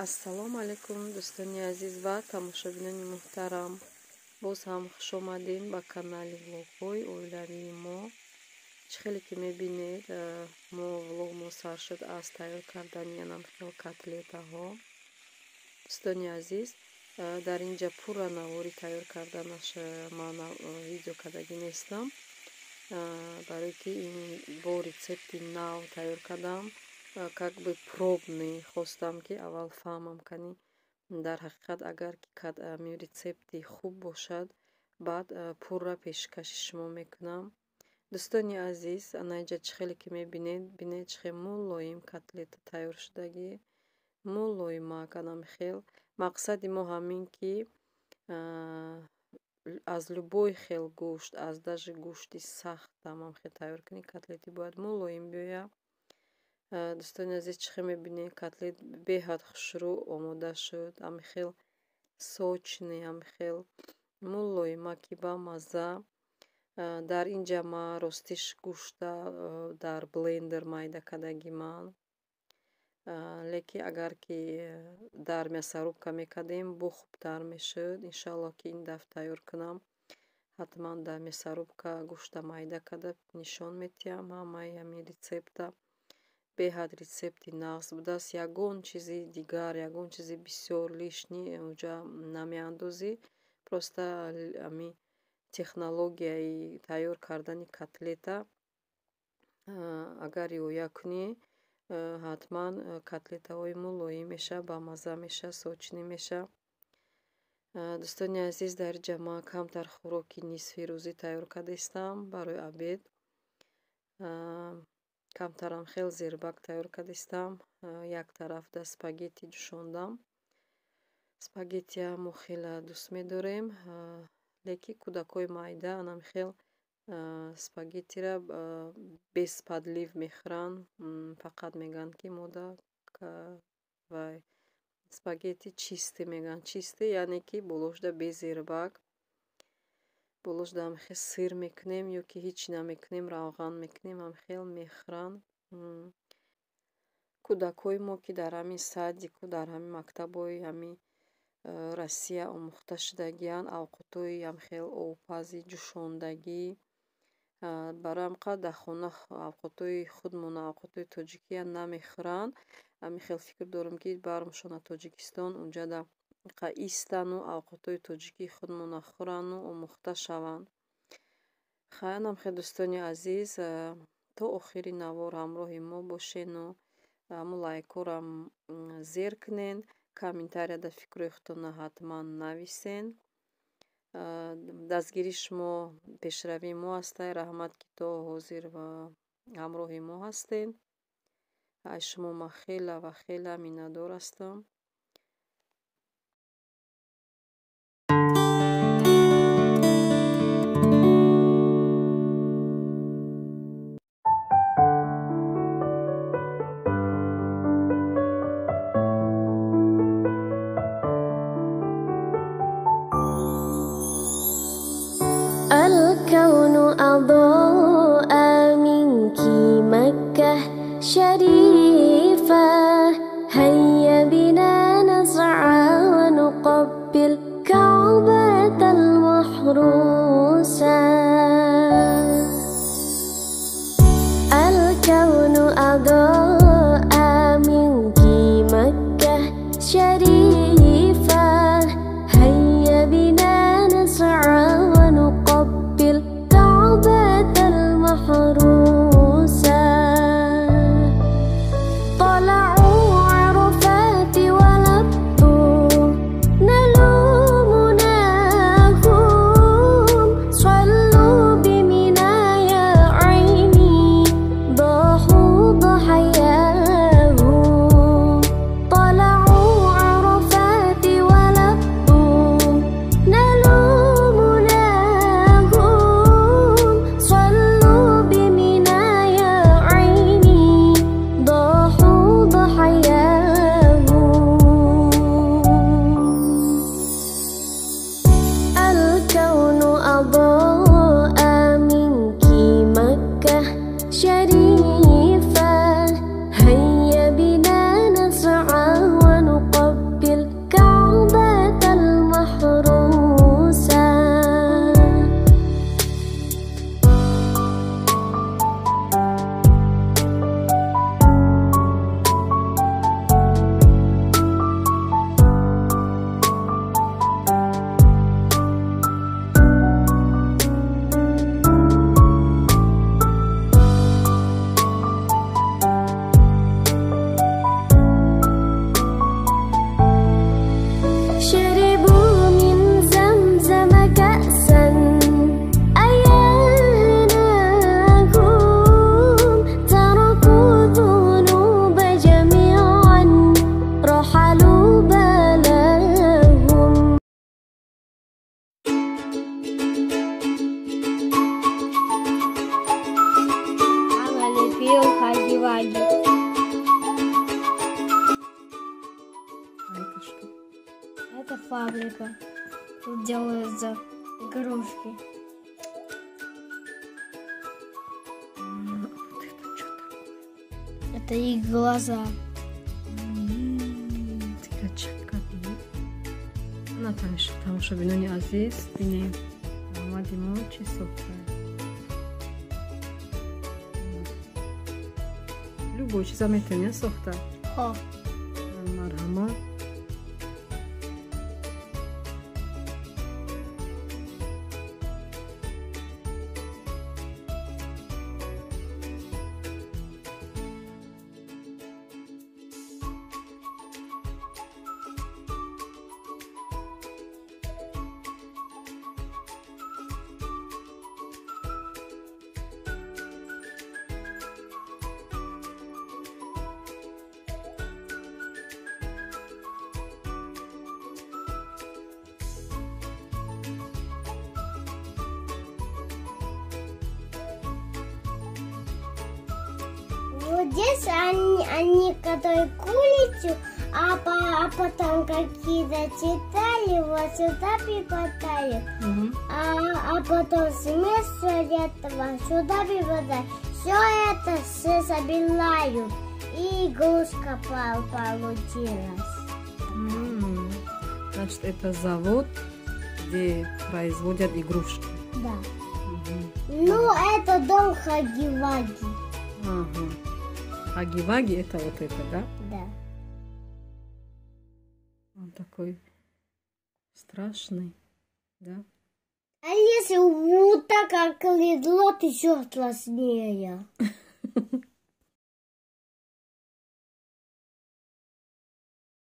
Ассалому алайкум, дӯстони азиз ва тамошобинони муҳтарам. Боз ҳам хуш омадем ба канали влогҳои оилавии мо. Чӣ хеле ки мебинед, мо влогмо сар шуд аз тайёр кардани янам хел котлетаҳо. Дӯстони азиз, дар инҷа пурра навори тайёр карданаш ман видео кардагӣ нестам, барое ки ин бо рецепти нав тайёр кардам, как бы пробный хостам ки аввал фаҳмам кани дар ҳақиқат агар ки ами рецепти хуб бошад, баъд пурра пешкаши шумо мекунам. Дӯстони азиз, ана инҷа чӣ хеле ки мебинед, бинед чӣ хел мулоим котлета тайёр шудагӣ, мулоимак анам хел. Мақсади мо ҳамин ки аз любой хел гӯшт, аз даже гӯшти сахт ҳамам хел тайёр кунӣ, котлети бояд мулоим биёяд. Дӯстони азиз, чӣ хел мебинед, котлет беҳад хушрӯ омода шуд, ҳами хел сочный, ҳами хел мулоимаки бамазза. Дар инҷа ма ростиш гӯшта дар блендер майда кардагӣ ман, лекин агар ки дар мясорубка мекардем, бо хубтар мешуд. Иншаллоҳ ки ин дафъ тайёр кунам, ҳатман дар мясорубка гӯшта майда карда нишон метиҳам ҳамаи ҳамин рецепта. Беҳад рецепти нағз будааст, ягон чизи дигар, ягон чизи бисёр лишний онҷа намеандозӣ, просто ҳами технологияи тайёр кардани котлета агар риоя кунӣ, ҳатман котлетаҳои мулоим мешавад, бамазза мешавад, сочный мешавад. Дӯстони азиз, дар инҷа ман камтар хӯроки нисфи рӯзӣ тайёр кардаистам барои обед. Камтарам хел зирбак тайёр кардаистам. Як тарафда спагетти ҷӯшондам. Спагеттия мо хеле дӯст медорем, лекин кӯдакҳои майда анам хел спагеттира без подлив мехӯранд. Фақат мегӯянд ки мода вай спагетти чистый мегӯянд. Чистый яъне ки болошда без зирбак, болошда ҳам хел сыр мекунем ё ки ҳеҷ намекунем, равған мекунем, ҳам хел мехӯранд. Кӯдакҳои мо ки дар ҳамин садику дар ҳамин мактабҳои ҳамин Россия омӯхта шудагианд, авқотҳои ҳам хел обпази ҷӯшондагӣ, барои ҳам қадр дар хона авқотҳои худмона, авқотҳои тоҷикия намехӯранд. Ҳамин хел фикр дорам ки бармшона Тоҷикистон, унҷада истану авқотҳои тоҷикии худмона хӯрану омӯхта шаванд. Хайрам хел дӯстони азиз, то охири навор ҳамроҳи мо бошену ҳамун лайкҳоро зер кунен, комментарияда фикрҳои худтонро ҳатман нависен. Дастгирии шумо пешравии мо ҳастай. Раҳмат ки то ҳозир ҳамроҳи мо ҳастен. Аз шумо ман хела ва хела миннатдор ҳастам. الكون أضاء منك مكة شريفة، هيا بنا نسعى ونقبل كعبة المحروسة. الكون أضاء منك مكة شريفة، هيا بنا نسعى ونقبل كعبة المحروسة. طلع фабрика. Тут делаются игрушки. Вот это что такое? Это их глаза. На тамошобинони азиз, бинем Муҳаммади мо чӣ сохта. Любой чиза метавонӣ сохта? Ҳо. Марҳамат. Вот здесь они которые курицу, а потом какие-то читали, вот сюда припадали, а потом смесь этого сюда припадали. Все это все собирают, и игрушка получилась. Значит, это завод, где производят игрушки. Да. Ну, это дом Хаги-Ваги. Ага. Хаги-Ваги это вот это, да? Да. Он такой страшный, да? А если вот так, как ледло, то еще страшнее.